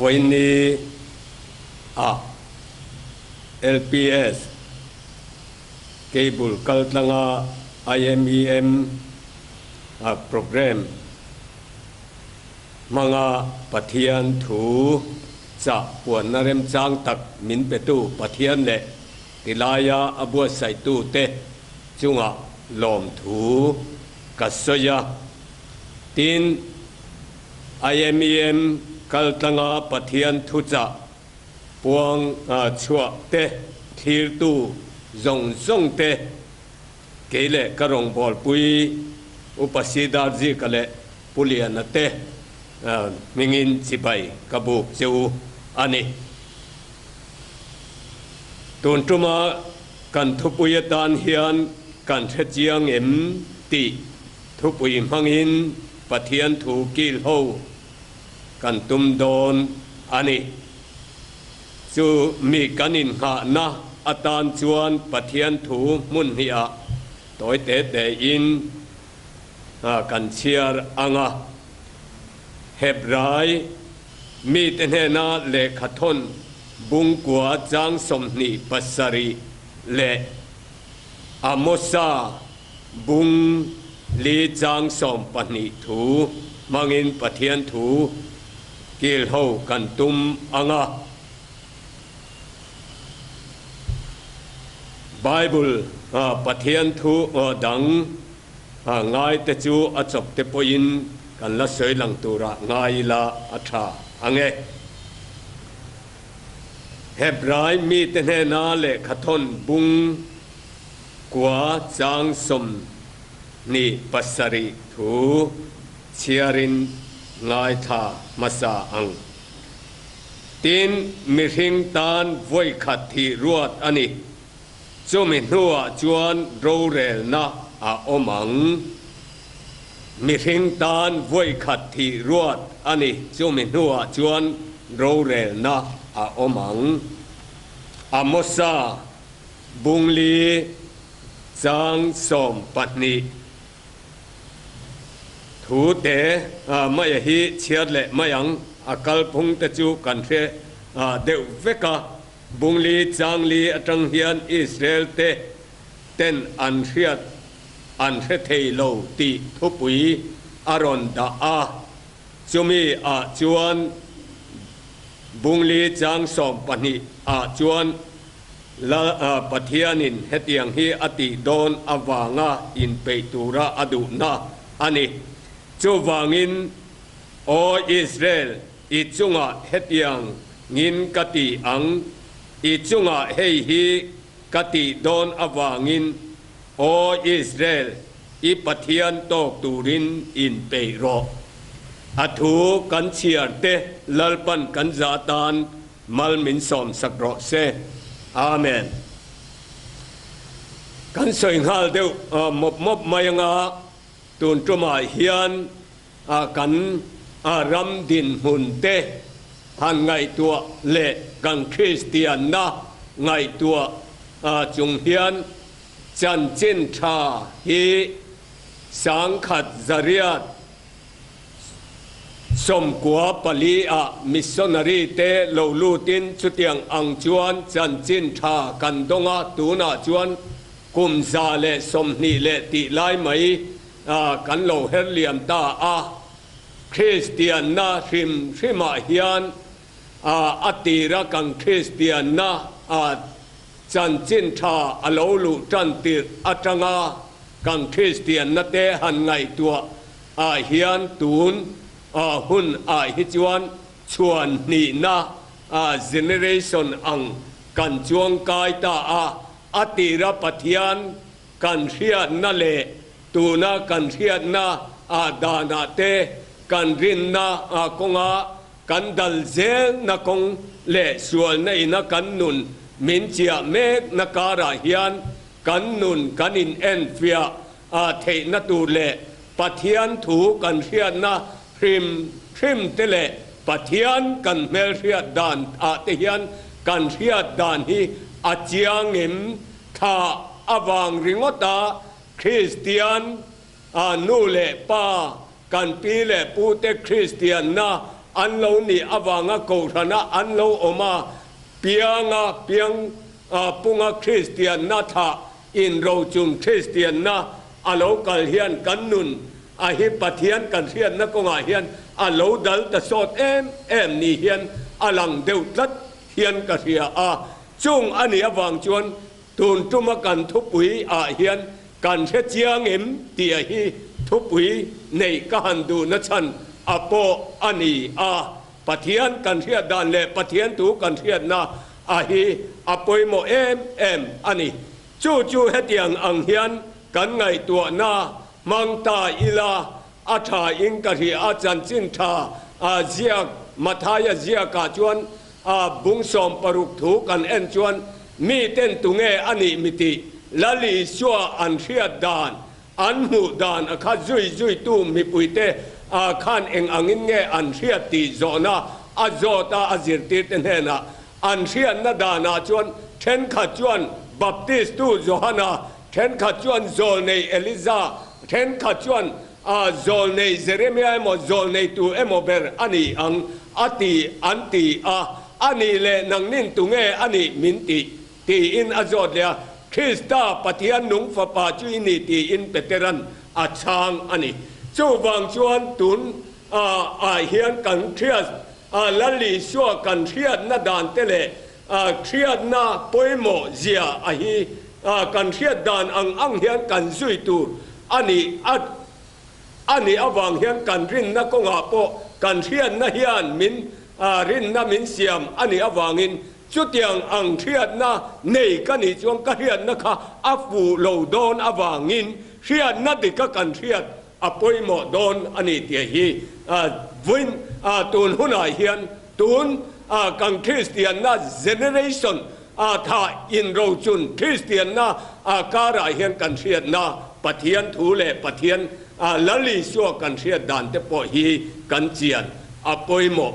Vawiini ah LPS Cable kaltlanga IMEM Programme hmanga Pathian thu chah puanna remchang tak min petu Pathian leh tilaia a buatsaihtute chungah lawmthu ka sawi a. Tin, IMEM kaltlanga Pathian thuchah puang chhuah te, thlirtu zawng zawng te, kei leh ka rawngbawlpui Upa Sidarjika leh Pu Liana te hmingin chibai ka buk che u a ni. Tun tuma kan thupui atan hian kan hre chiang em tih thupui hmangin Pathian thu kil ho kan tum dawn a ni. Chu mi kan innghahna atan chuan Pathian thu hmun hnihah tawi te tein kan chhiar ang a. Hebrai mite hnena lehkhathawn bungkua chang 27 leh Amosa Bung li chang 12 thu hmangin Pathian thu kil ho kan tum ang a. Bible Pathian thu dang ngai te chu a chawp te pawhin kan la sawi lang turah ngai ila a tha ang e. Hebrai mite hnena lehkhathawn bung Kua chang 27 thu chhiarin ngaithla hmasa ang. Tin, mihring tan vawikhat thih ruat a ni. Chumi hnuah chuan rorelna a awm ang. Mihring tan vawikhat thih ruat a ni. Chumi hnuah chuan rorelna a awm ang. Amosa. Bungli chang 12 thu te maia hi chhiar leh mai ang, a kalphung te chu kan hre deuh vek a. Bungli chang li atang hian Israel te ten an hriat an hre thei lo tih thupui a rawn dah a, chumi ah chuan Bungli chang 12 ah chuan Lal Pathianin hetiang hi a tih dawn avanga inpeih tura a duhna a ni. Chuvangin, Aw Israel, i chungah hetiang ngin ka ti ang, i chungah hei hi ka tih dawn avangin, Aw Israel, i Pathian tawk turin inpeih rawh. A thu kan chhiar te Lalpan kan za tan Mal min sawm sak rawh se. Amen. Kan sawi nghal deuh mawp mawp mai anga tun tumah hian kan ram dinhmun te han ngaihtuah leh kan Kristianna ngaihtuah chung hian chanchin tha hi 1000 zariat 94 ah missionary te lo lutin chutiang ang chuan chanchin tha kan dawng a, tunah chuan kum 120 leh tih lai mai kan lo her liam ta a. Kristianna hrim hrimah hian a tira kan Kristianna chanchin tha a lo luh tan tirh atanga kan Kristianna te han ngaihtuah ah hian tun hun ah hi chuan chhuan hnihna generation ang kan chuang kai ta a, a tira Pathian kan hriatna leh tuna kan hriatna ah danah te kan rinna kawnga kan dal zelna kawng leh sualna ina kan nun min chiah mekna karah hian kan nun kan in enfiah a theihna tur leh Pathian thu kan hriatna hrim hrim te leh Pathian kan hmelhriat dan ah te hian kan hriat dan hi a chiang em thla avang ringawt a Kristian a nu leh pa kan pi leh pu te Kristianna. an lo nih avanga Kohhrana an lo awm a, pianga piang punga Kristianna thlah inrochun Kristianna a lo kal hian kan nun a hi Pathian kan hriatna kawngah hian a lo dal ta sawt em em ni hian a lang deuh tlat hian ka hria a. Chung a nih avang chuan tun tuma kan thupui ah hian kan hre chiang em tih a hi thupui neih ka han duhna chhan a pawh a ni a. Pathian kan hriat dan leh Pathian thu kan hriatna a hi a pawimawh em em a ni. Chu chu hetiang ang hian kan ngaihtuahna hmang ta ila a tha in ka hria a, chanchin tha a ziak Mathaia ziakah chuan a bung 16 thu kan en chuan miten tunge a nih mi tih Lal Isua an hriat dan An hmuh dan a khat zui zuitu mipuite ah khan eng angin nge an hriat tih zawhna a zawt a, a zirtirte hnenah an hriatna danah chuan thenkhat chuan Baptistu Johana, thenkhat chuan zawlnei Eliza, thenkhat chuan zawlnei Jeremia emaw zawlneitu emaw ber a ni ang a ti an ti a, a nih leh nangnin tunge a nih min tih? Tiin a zawt leh a, Krista, Pathian nung Fapa chu i ni tiin Peteran a chhang a ni. Chuvang chuan tun ah hian kan hriat Lal Isua kan hriatna dan te leh hriatna pawimawh zia a hi kan hriat dan ang ang hian kan zui tur a ni a A nih avang hian kan rinna kawngah pawh kan hriatna hian min rinna min siam a nih avangin chutiang ang hriatna nei ka nih chuan ka hriatna kha a fuh lo dawn avangin hriatna dika kan hriat a pawimawh dawn a ni tih hi vawiin tun hunah hian tun kan Kristianna generation A tha inrochun Kristianna a karah hian kan hriatna Pathian thu leh Pathian Lal Isua kan hriat dan te pawh hi kan chian a pawimawh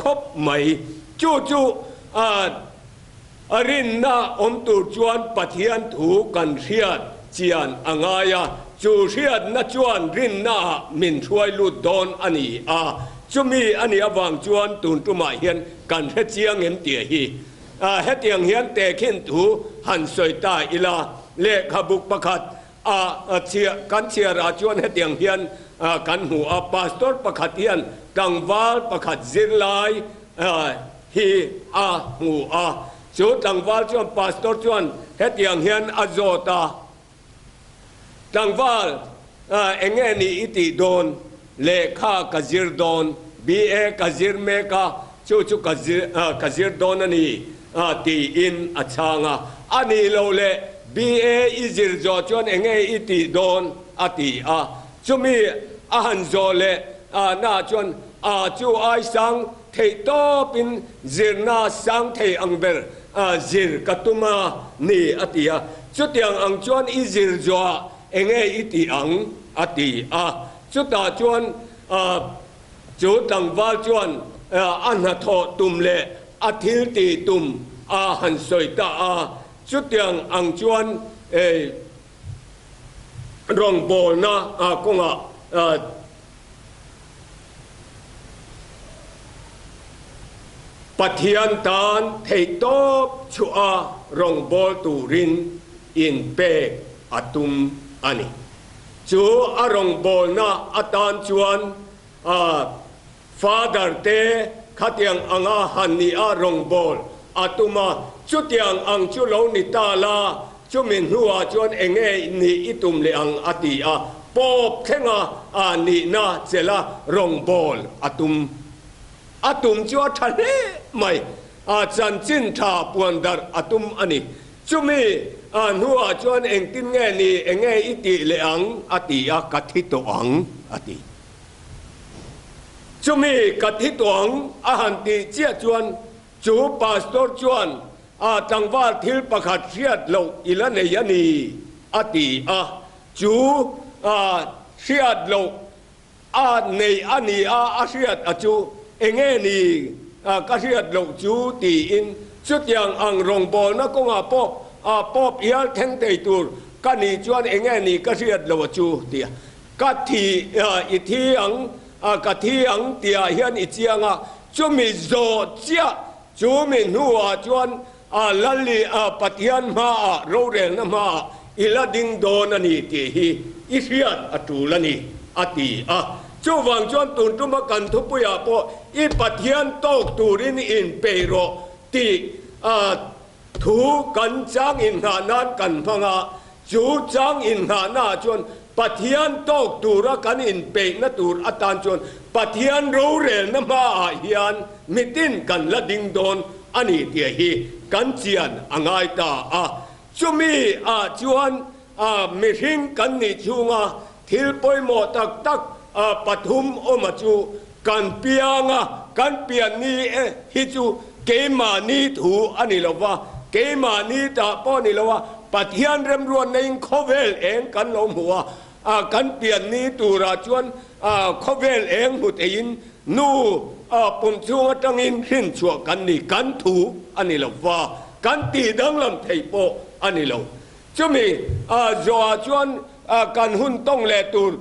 khawp mai. Chu chu a rinna awm tur chuan Pathian thu kan hriat chian a ngai a, chu hriatna chuan rinnaah min hruai lut dawn a ni a. Chumi a nih avang chuan tun tumah hian kan hre chiang em tih hi Hetiang hian tehkhin thu han sawi ta ila, lehkhabuk pakhat a kan chhiarah chuan hetiang hian kan hmu a, Pastor pakhat hian tlangval pakhat zirlai hi a hmu a, chu tlangval chuan Pastor chuan hetiang hian a zawt a, Tlangval, eng nge ni i tih dawn? Lehkha ka zir dawn, BA ka zir mek a, chu chu ka ka zir dawn a ni, tiin a chhang a. A nih loh leh, BA i zir zawh chuan eng nge i tih dawn? a ti a. Chumi a han zawh leh naah chuan, A chu ai sang theih tawpin zirna sang thei ang ber zir ka tum a ni a ti a. Chutiang ang chuan i zir zuah enge i tih ang? a ti a. Chutah chuan chu tlangval chuan a hnathawh tum leh a thil tih tum a han sawi ta a. Chutiang ang chuan rawngbawlna kawngah Pathian tan theihtawp chhuah a rawngbâwl turin inpek a tum a ni. Chu a rawngbâwlna atan chuan Father te khatiang anga han ni a rawngbâwl a tum a, chutiang ang chu lo ni ta la, Chumi hnuah chuan enge nih i tum leh ang a ti a, Pope thlenga a nihna chela rawngbâwl a tum. A tum chu a tha hle mai, a chanchin tha puan darh a tum a ni. Chumi hnuah chuan engtin nge ni enge i tih leh ang a ti a, ka thi tawh ang a ti. Chumi ka thi tawh ang a han tih chiah chuan chu pastor chuan A tlangval thil pakhat hriat loh i la nei a ni, a ti a. Chu hriat loh a nei a ni a, a hriat a chu enge ni ka hriat loh chu tiin chutiang ang rawngbawlna kawngah pawh pawp ial thleng thei tur ka nih chuan enge ni ka hriat loh a chu ti a. Ka thi i thi ang. ka thi ang tihah hian i chiang a, chumi zawh chiah chu mi hnuah chuan Lali Pathian hmaah rorelna hmaah i la ding dawn a ni tih hi i hriat a tul a ni, a ti a. Chuvang chuan tun tuma kan thupuiah pawh i Pathian tawk turin i inpeih rawh tih thu kan chang inhnah nan kan hmang a. Chu chang inhnahnaah chuan Pathian tawk tura kan inpeihna tur atan chuan Pathian rorelna hmaah hian mitin kan la ding dawn a ni tih hi kan chian a ngai ta a. Chumi ah chuan mihring kan nih chhunga thil pawimawh tak tak pathum awma chu kan piang a, kan pian ni hi chu keimahni thu a ni lo va, keimahni tah pawh a ni lo a, Pathian remruatna in khawvel eng kan lo hmu a, kan pian ni turah chuan khawvel eng hmu theiin nu pum chhung atangin hrinchhuah kan ni, kan thu a ni lo va, kan tih danglam theih pawh a ni lo. Chumi zawhah chuan kan hun tawng leh tur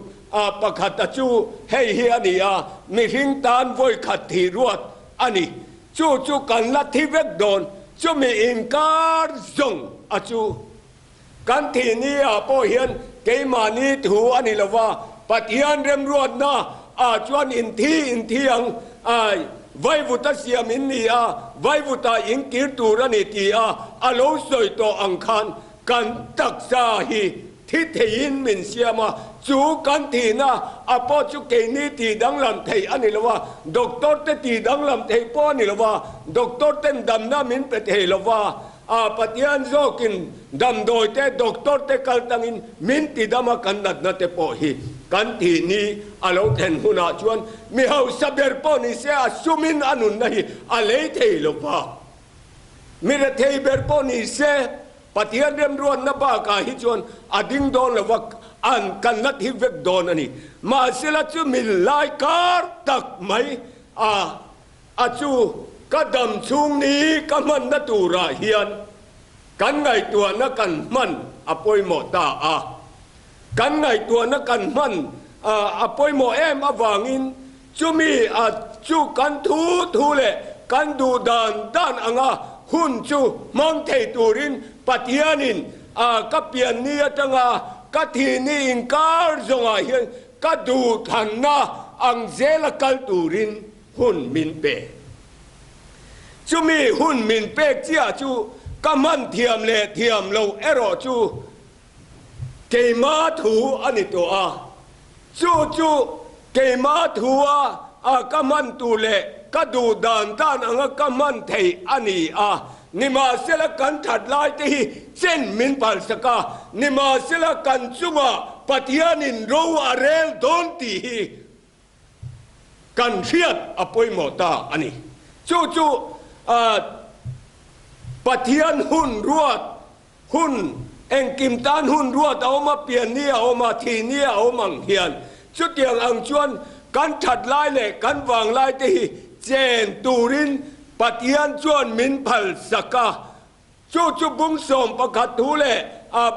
pakhat a chu hei hi a ni a, mihring tan vawi khat thih ruat a ni. Chu chu kan la thi vek dawn, chumi inkar zawng a chu. Kan thih ni ah pawh hian keimahni thu a ni lo va, Pathian remruatna ah chuan inthi inthi ang ai, vaivuta siam in ni a, vaivuta in kir tur a ni ti a a lo sawi tawh ang khan kan taksa hi Thi theiin min siam a, chu kan thihna a pawh chu keini tih danglam theih a ni lo a, doctor te tih danglam theih pawh a ni lo a, doctor ten damna min pe thei lo va, a Pathian zawkin damdawi te doctor te kal tangin min ti dam a kan natna te pawh hi kan thih ni a lo thlen hunah chuan mi hausa ber pawh ni se a sumin a nunna hi a lei thei lo va, mi rethei ber pawh ni se. Pathian remruatna bakah hi chuan a ding dawn lo va, an kan la thi vek dawn a ni. Mahsela chu mi lai kar tak mai a a chu ka dam chhung ni ka hmanna turah hian kan ngaihtuahna kan hman a pawimawh ta a. Kan ngaihtuahna kan hman a pawimawh em avangin chumi a chu kan thu thu leh kan duh dan dan anga hun chu hmang thei turin Pathianin a ka pian ni atanga ka thih ni inkar zawngah hian ka duhthlanna ang zela kal turin hun min pe. Chumi hun min pek chiah chu ka hman thiam leh thiam loh erawh chu Keima thu a ni tawh a, chu chu keima thu a a ka hman tur leh ka duh dan dan anga ka hman theih a ni a. Nimahsela kan that lai te hi chen min phalsak a, nimahsela kan chungah Pathianin ro a rel dawn tih hi kan hriat a pawimawh ta a ni. Chu chu Pathian hun ruat Hun, engkim tan hun ruat a awm a, pian ni a awm a, thih ni a awm ang hian chutiang ang chuan kan that lai leh kan vang lai te hi chen turin Pathian chuan min phal sak a. Chu chu bung 11 thu leh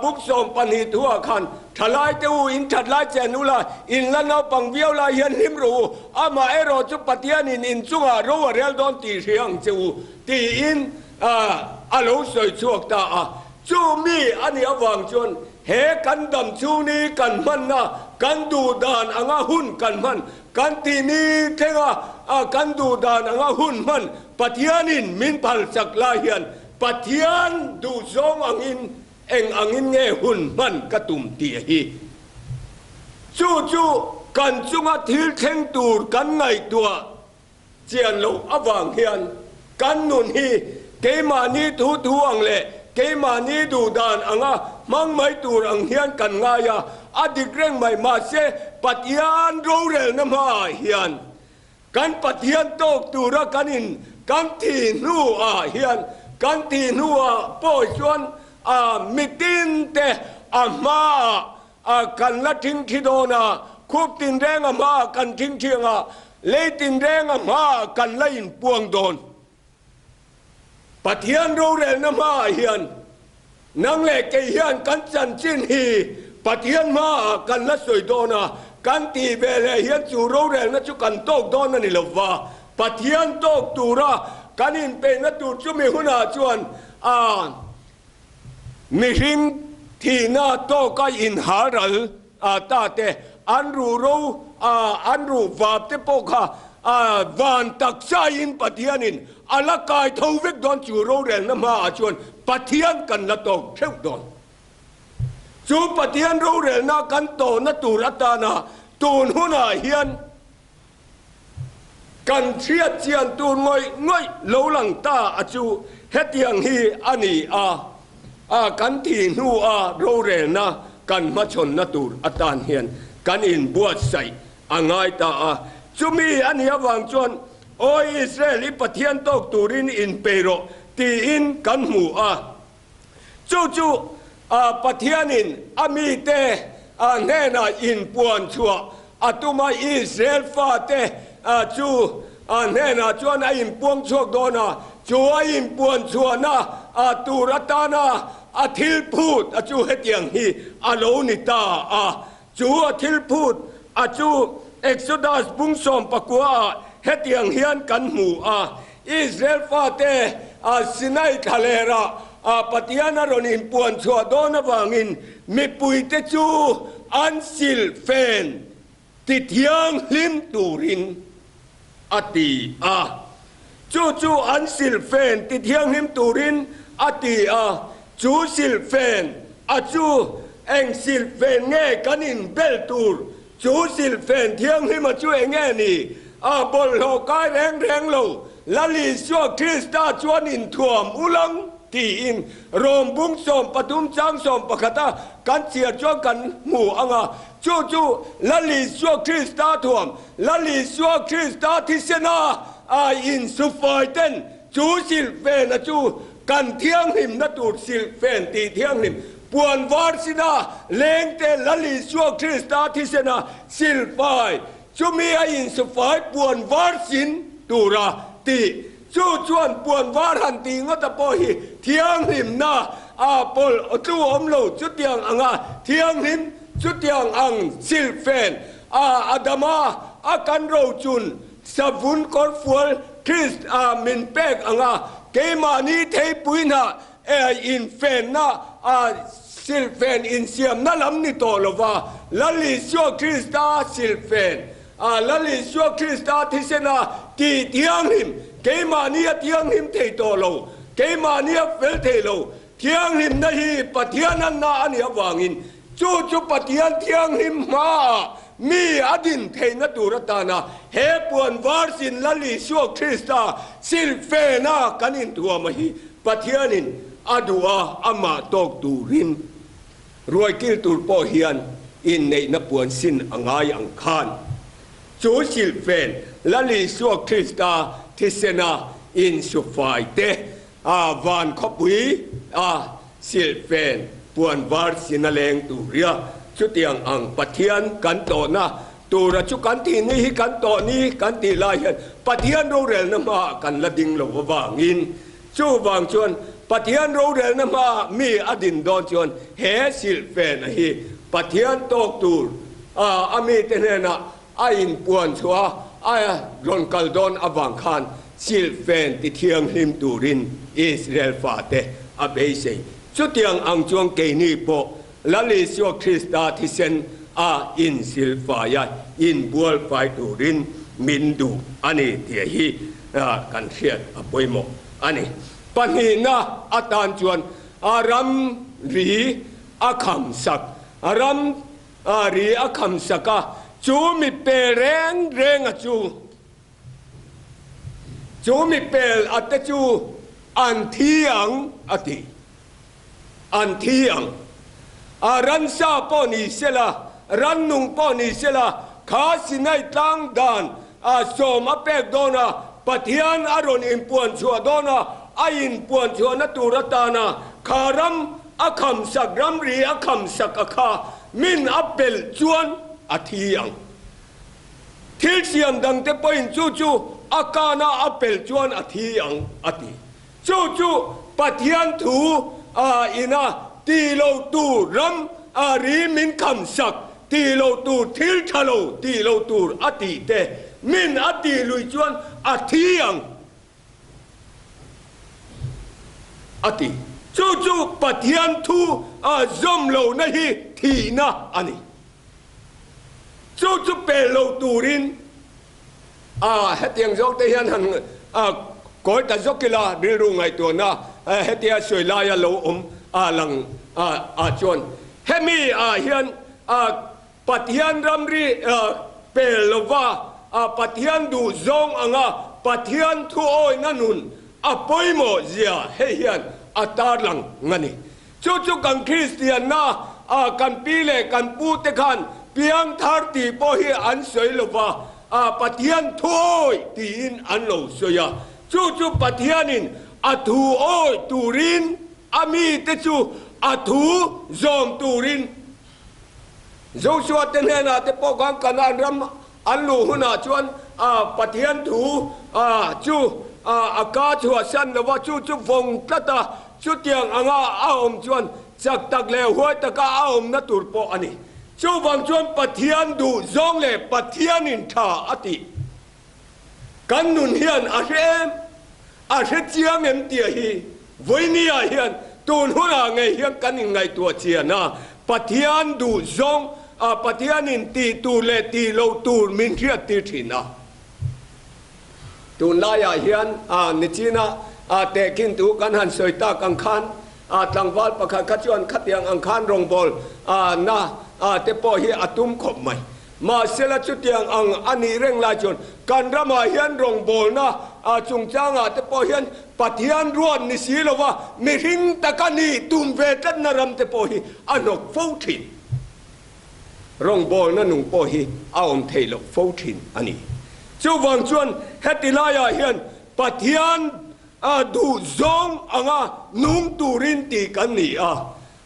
bung 12 thu ah khan thalai te u in that lai chen ula in la naupang viau lai hian hlim rawh u, amah erawh chu Pathianin in chungah ro a rel dawn tih hria ang che u tiin a lo sawi chhuak ta a. Chu mi a nih avang chuan he kan dam chhung ni kan hmanna, kan duh dan anga hun kan hman, kan tih ni thlenga kan duh dan anga hun hman Pathianin min phal chak lai hian Pathian duh zawng angin eng angin nge hun hman ka tum tih hi. Chu chu kan chunga thil thleng tur kan ngaihtuah Chian loh avang hian kan nun hi keimahni thu thu ang leh keimahni duh dan anga hmang mai tur ang hian kan ngai a, a dik reng mai. Mahse, Pathian rorelna hmaah hian kan Pathian tawk tura kan in kan thih hnuah hian kan thih hnuah pawh chuan a mitin te a hmaah A kan la thingthi dawn a, khup tinreng a hmaah kan thingthi ang a, lei tinreng a hmaah kan la inpuang dawn. Pathian rorelna hmaah hian nang leh kei hian kan chanchin hi Pathian hmaah kan la sawi dawn a, kan tih ve leh hian chu rorelna chu kan tawk dawn a ni lo va, Pathian tawk tura kan inpeihna tur chumi hunah chuan a mihring thihna tawka inhalral a ta te, an ruh ro a an ruh vap te pawh kha a van taksain Pathianin a la kai tho vek dawn chu rorelna hmaah chuan Pathian kan la tawk theuh dawn. Chu Pathian rorelna kan tawhna tur atana tun hunah hian Kan hriat chian tur ngawih ngawih lo lang ta a chu hetiang hi a ni a, a kan thih hnu a rorelna kan hmachhawnna tur atan hian kan inbuatsaih a ngai ta a. Chumi a nih avang chuan, Aw Israel, i Pathian tawk turin inpei rawh, tiin kan hmu a. Chu chu Pathianin a mite hnenah inpuan chhuah a tum a, Israel fate chu hnenah chuan a inpuang chhuak dawn a, chu a inpuan chhuahna tur atana a thil phut a chu hetiang hi a lo ni ta a. Chu a thil phut a chu Exodus bung 14 ah hetiang hian kan hmu a, Israel fate Sinai thlalerah Pathian a rawn inpuan chhuah dawn avangin mipuite chu an silfen ti thianghlim turin a ti a. Chu chu an silhfen ti thianghlim turin a ti a, chu silhfen a chu eng silhfen nge kan inbel tur? Chu silhfen thianghlim a chu eng nge ni? A bawlhhlawh kai reng reng lo, Lal Isua Krista chuan inthuam ulang tiin Rom bung 13 chang 11 a kan chhiar chuan kan hmu ang a, Chu chu Lal Isua Krista thuam, Lal Isua Krista thisena a insufai ten chu silhfena chu kan thianghlimna tur silhfen tih thianghlim puan var sina lengte Lal Isua Krista thisena silfai chumi a insufai puan var sin tura tih Chu chuan puan var han tih ngawta pawh hi thianghlimna a pawlh tlu awm lo. Chutiang anga thianghlim, chutiang ang silhfen a Adama a kan rochun savun kawrfual Krist a min pek anga keimahni theipui hna infenna a silhfen insiamna lam ni tawh lova Lal Isua Krista silhfen A Lal Isua Krista thisena tih thianghlim, keimahni a thianghlim thei tawh lo, keimahni a fel thei lo. Thianghlimna hi Pathian anna a nih avangin chu chu Pathian thianghlim hmaah mi a din theihna tur atana he puan var sin Lal Isua Krista silhfena kan inthuama hi Pathianin a duh a, amah tawk turin. Ruai kil tur pawh hian inneihna puan sin a ngai ang khan chu silhfen Lal Isua Krista thisena insufai te a van khawpui a silhfen puan var sin a leng turia chutiang ang Pathian kan tawhna tura chu kan tih ni hi kan tawh ni kan tih lai hian Pathian rorelna hmaah kan la ding lo avangin Chuvang chuan Pathian rorelna hmaah mi a din dawn chuan he silhfena hi Pathian tawk tur a a mite hnenah a inpuan chhuah a, a rawn kal dawn avang khan silhfen ti thianghlim turin Israel fate a beisei. Chutiang ang chuan keini pawh Lal Isua Krista thisen a insilfai a, inbualfai turin min duh a ni tih hi kan hriat a pawimawh a ni. Pahnihna atan chuan a ram ri a kham sak, a ram ri a kham sak a, chu mi pel reng reng a chu, chu mi pel a te chu an thi ang a ti. An thi ang. A ransa pawh ni sela, rannung pawh ni sela, kha Sinai tlang dan a sawm a pek dawn a, Pathian a rawn inpuan chhuah dawn a, a inpuan chhuahna tur atana kha ram a khamsak, ramri a khamsak a kha min a pelh chuan a thi ang. Thil siam dangte pawhin chu chu a kana a pelh chuan a thi ang, a ti. Chu chu Pathian thu a ina ti lo tu ram a ri min kham sak. Tih loh tur thil tha lo tih loh tur a tih te min a tih lui chuan a thi ang a ti. Chu chu Pathian thu a zawm lohna hi thihna a ni. Chu chu pel lo turin a hetiang zawk te hian han kawi ta zawk ila rilru ngaihtuahna hetia sawi laia lo awm a lang ah chuan hemi ah hian Pathian ramri pel lova Pathian duh zawng anga Pathian thuawina nun a pawimawh zia hei hian a tarlang a ni. Chu chu kan Kristianna a kan pi leh kan pu te khan piangthar tih pawh hi an sawi lo va, a Pathian thuawi tiin an lo sawi a. Chu chu Pathianin a thu awi turin a mite chu a thu zawm turin Joshua te hnenah te pawh khan Kanaan ram an luh hunah chuan a Pathian thu chu a ka chhuahsan lo va, chu chu vawng tlat a, chutiang anga a awm chuan chak tak leh huai taka a awmna tur pawh a ni. Chuvang chuan Pathian duh zawng leh Pathianin tha a tih kan nun hian a hre em? A hre chiang em tia hi vawinia hian tun hunah ngei hian kan inngaihtuah chian a, Pathian duh zawng a Pathianin tih tur leh tih loh tur min hriat tir thin a. Tunlaiah hian a nichina a tehkhin thu kan han sawi tak ang khan a tlangval pakhat kha chuan khatiang ang khan rawngbawl a na a te pawh hi a tum khawp mai. Mahsela chutiang ang a nih reng lai chuan kan ramah hian rawngbawlna chungchangah te pawh hian Pathian ruat ni si lova mihring taka nih tum ve tlatna ram te pawh hi a hnawk fo thin. Rawngbawlna nung pawh hi a awm theih loh fo thin a ni. Chuvang chuan heti laiah hian Pathian duh zawng anga nung turin tih kan ni a.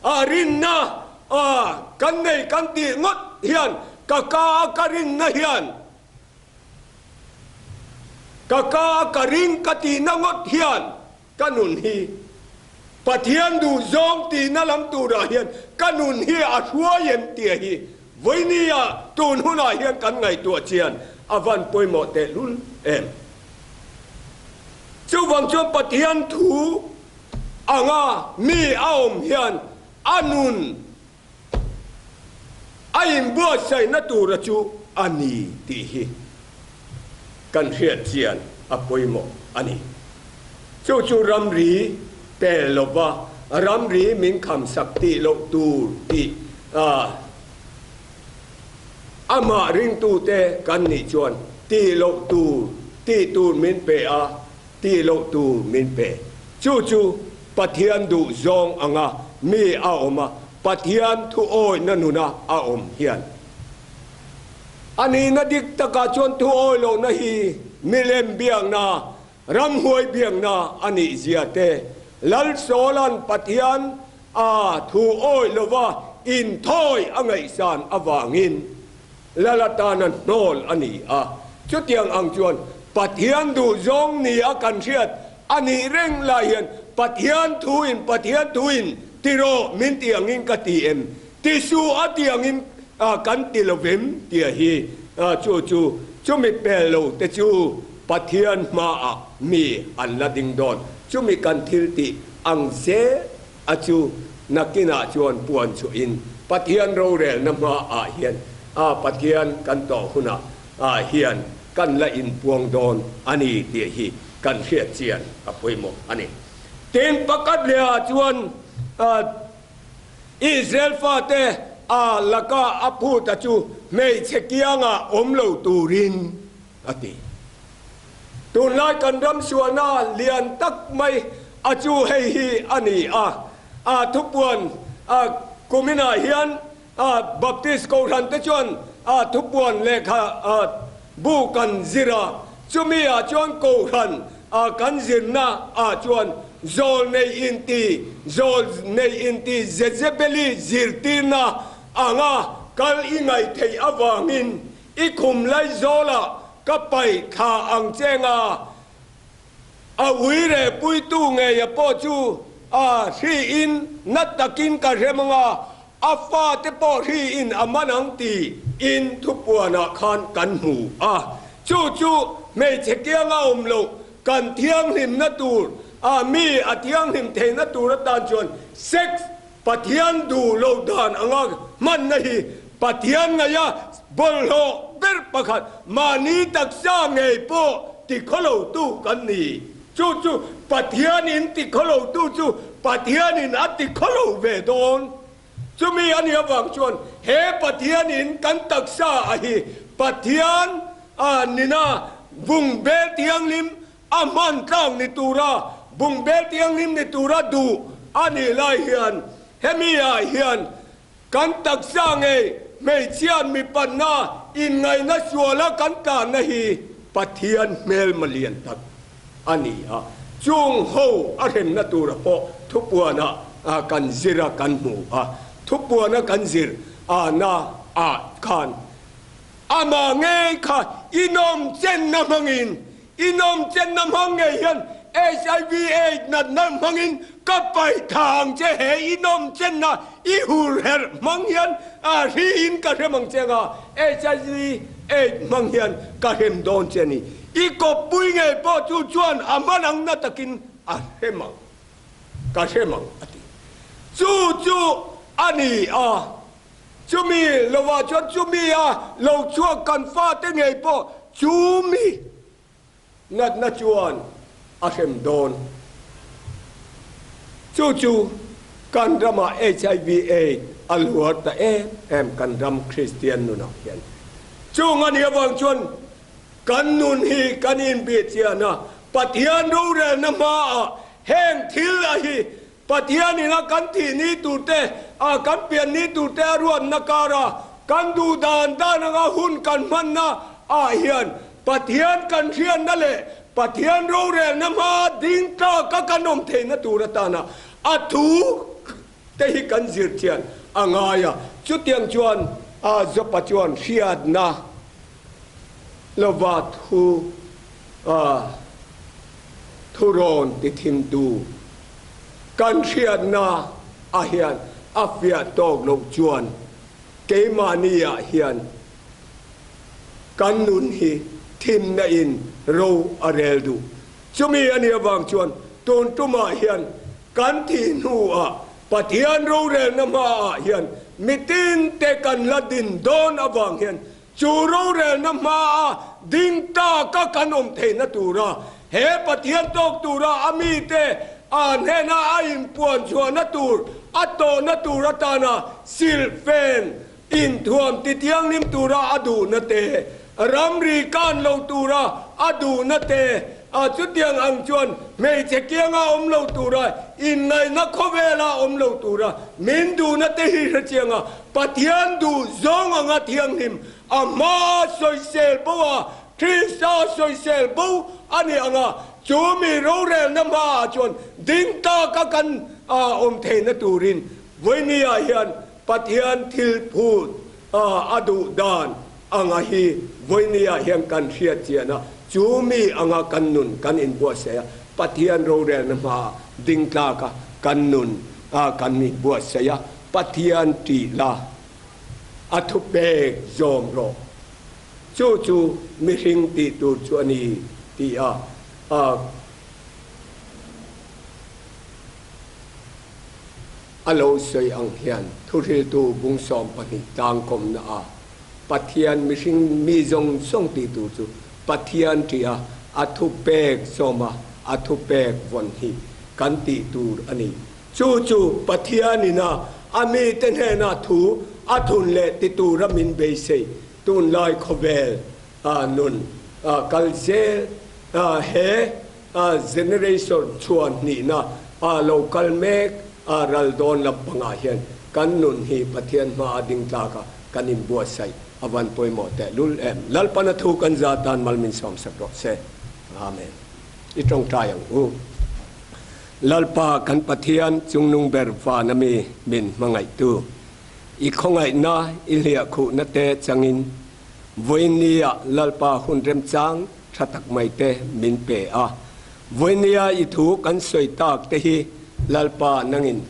A rinna a kan nei kan tih ngawt hian ka ka a ka rinna hian ka ka a ka ring ka tihna ngawt hian ka nun hi Pathian duh zawng tihna lam turah hian ka nun hi a hruai em tia hi vawinia tun hunah hian kan ngaihtuah chian a van pawimawh tehlul em. Chuvang chuan Pathian thu anga mi a awm hian a nun a inbuatsaihna tura chu a ni tih hi kan hriat chian a pawimawh a ni. Chu chu ramri tel lova ramri min khamsak tih loh tur tih amah ringtute kan nih chuan tih loh tur tih tur min pe a. Tih loh tur min pe. Chu chu Pathian duh zawng anga mi a awm a, Pathian thuawihna nuna a awm hian. A nihna dik takah chuan thuawi lohna hi milem biakna, ramhuai biakna a nih zia te, Lal Sawla'n Pathian a thuawi lova inthawi a ngaihsan avangin, Lal atana hnawl a ni a, chutiang ang chuan Pathian duh zawng ni a kan hriat a nih reng lai hian Pathian thuin Pathian thuin ti rawh min ti angin ka ti em? Ti suh a ti angin kan ti lo vem? Tia hi chu chu chumi pel lo te chu Pathian hmaah mi an la ding dawn. Chumi kan thil tih ang zel A chu nakinah chuan puan chhuahin Pathian rorelna hmaah hian a Pathian kan tawh hunah ah hian kan la inpuang dawn a ni tih hi kan hriat chian a pawimawh a ni. Tin, pakhat lehah chuan Israel fate a laka a phut a chu hmeichhe kiangah awm lo turin a ti. Tunlai kan ram sualna lian tak mai a chu hei hi a ni a, a thupuan a kuminah hian a Baptist Kohhran te chuan a thupuan lehkha a bu kan zir a, chumi ah chuan Kohhran a kan zirna ah chuan zawl nei inti zawl nei inti Jezebeli zirtirna anga kal i ngaih theih avangin I khum lai zawlah ka paih thla ang che nga, a ui reh puitu ngeia pawh chu a hriin na takin ka hrem anga, A fate pawh hri in a man ang ti in thupuanah khan kan hmu a. Chu chu hmeichhe kianga awm loh kan thianghlimna tur a mi a thianghlim theihna tur atan chuan sex Pathian duh loh dan anga hmanna hi Pathian ngaia bawlhhlawh ber pakhat mahni taksa ngei pawh tikhawlotu kan ni. Chu chu Pathianin tikhawlotu chu Pathianin a tikhawlo ve dawn. Chumi a nih avang chuan he Pathianin kan taksa a hi Pathian a nina bungbel thianghlim a hman tlang ni tura bungbel thianghlim ni tura duh a nih lai hian hemi ah hian Kan taksa ngei hmeichhiat mipanna inngaihna suala kan tlanna hi Pathian hmelma lian tak a ni a, chung ho a hremna tura pawh thupuana kan zir a kan hmu a, thupuana kan zir na ah khan amah ngei kha inawmchenna hmangin I nawmchenna hmang ngei hian HIV Aids natna hmangin ka paih tha ang che he i nawmchenna i hur herh hmang hian hri in ka hrem ang che anga HIV Aids hmang hian ka hrem dawn che a ni. I kawppui ngei pawh chu chuan a hman ang na takin a hrem ang ka hrem ang a ti. Chu chu a ni a. Chumi lovah chuan chumi a lo chhuak kan fate ngei pawh chumi natna chuan a hrem dawn. Chu chu kan ramah HIV Aids a hluar ta em em kan ram Kristian nunah hian. Chung a nih avang chuan kan nun hi kan inbihchian a, Pathian rorelna hmaah heng thil a hi Pathian ina kan thih ni tur te, a kan pian ni tur te a ruatna kara kan duh dan dan anga hun kan hmanna ah hian Pathian kan hriatna leh Pathian rorelna hma ding tlaka kan awm theihna tur atana a thu te hi kan zir chian a ngai a. Chutiang chuan a Jopa chuan hriatna lova thu a thurawn ti thintu kan hriatna ah hian a fiah tawk loh chuan keimahni ah hian kan nun hi thimna in ro a rel duh. Chumi a nih avang chuan tun tumah hian kan thih hnu ah Pathian rorelna hma ah hian mitin te kan la din dawn avang hian Chu rorelna hmaa ding taka kan awm theihna tura he Pathian tawk tura a mite a hnena a inpuan chhuahna tur, a tawhna tur atana silhfen inthuam tithianghlim tura a duhna te, ramri kan lo tura a duhna te, a chutiang ang chuan hmeichhe kianga awm lo tura inngaihna khawvela awm lo tura min duhna te hi hrechiang a, Pathian duh zawng anga thianghlim a hmaa sawisel bo a, Krista sawisel bo a ni ang a, chu mi rorelna hmaah chuan ding taka kan awm theihna turin vawinia hian Pathian thil phut a duh dan anga hi vawinia hian kan hriat chian a, chu mi anga kan nun kan inbuatsaih a, Pathian rorelna hmaah ding tlaka kan nun kan inbuatsaih a. Pathian ṭih la, a thupek zawm rawh. Chu chu mihring tih tur chu a ni, ti a a lo sawi ang hian thuhriltu bung 12 tlangkawmna a Pathian mihring mi zawng zawng tih tur chu Pathian ṭih a, a thupek zawm a, a thupek vawn hi kan tih tur a ni. Chu chu Pathianin a a mite hnena thu a thun leh ti tura min beisei tunlai khawvel a nun a kal zel a he a generation chhuan hnihna a lo kal mek a ral dawn lampangah hian kan nun hi Pathian hma a ding tlak a kan inbuatsaih a van pawimawh tehlul em. Lalpana thu kan za tan mal min sawmsak rawh se. Amen. I tawngtai ang u. Lalpa kan Pathian chungnung ber van a mi min hmangaihtu, i khawngaihna i hliahkhuhna te changin vawinia Lalpa hun remchang tha tak mai te min pe a. Vawinia i thu kan sawi tak te hi Lalpa nangin.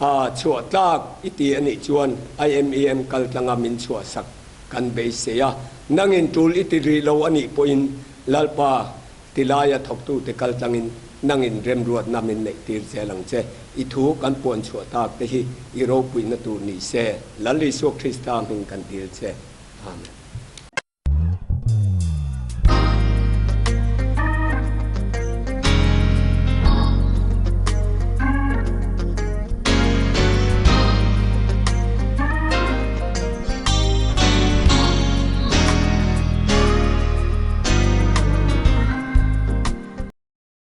Chhuah tlak i ti a nih chuan IMEM kal tlanga min chhuahsak kan beisei a. Nangin tul i ti rih lo a nih pawhin Lalpa tilaia thawktute kal tlangin nangin remruatna min neih tir zel ang che. I thu kan puan chhuah tak te hi i ropuina tur ni se. Lal Isua Krista hming kan dil che. Amen.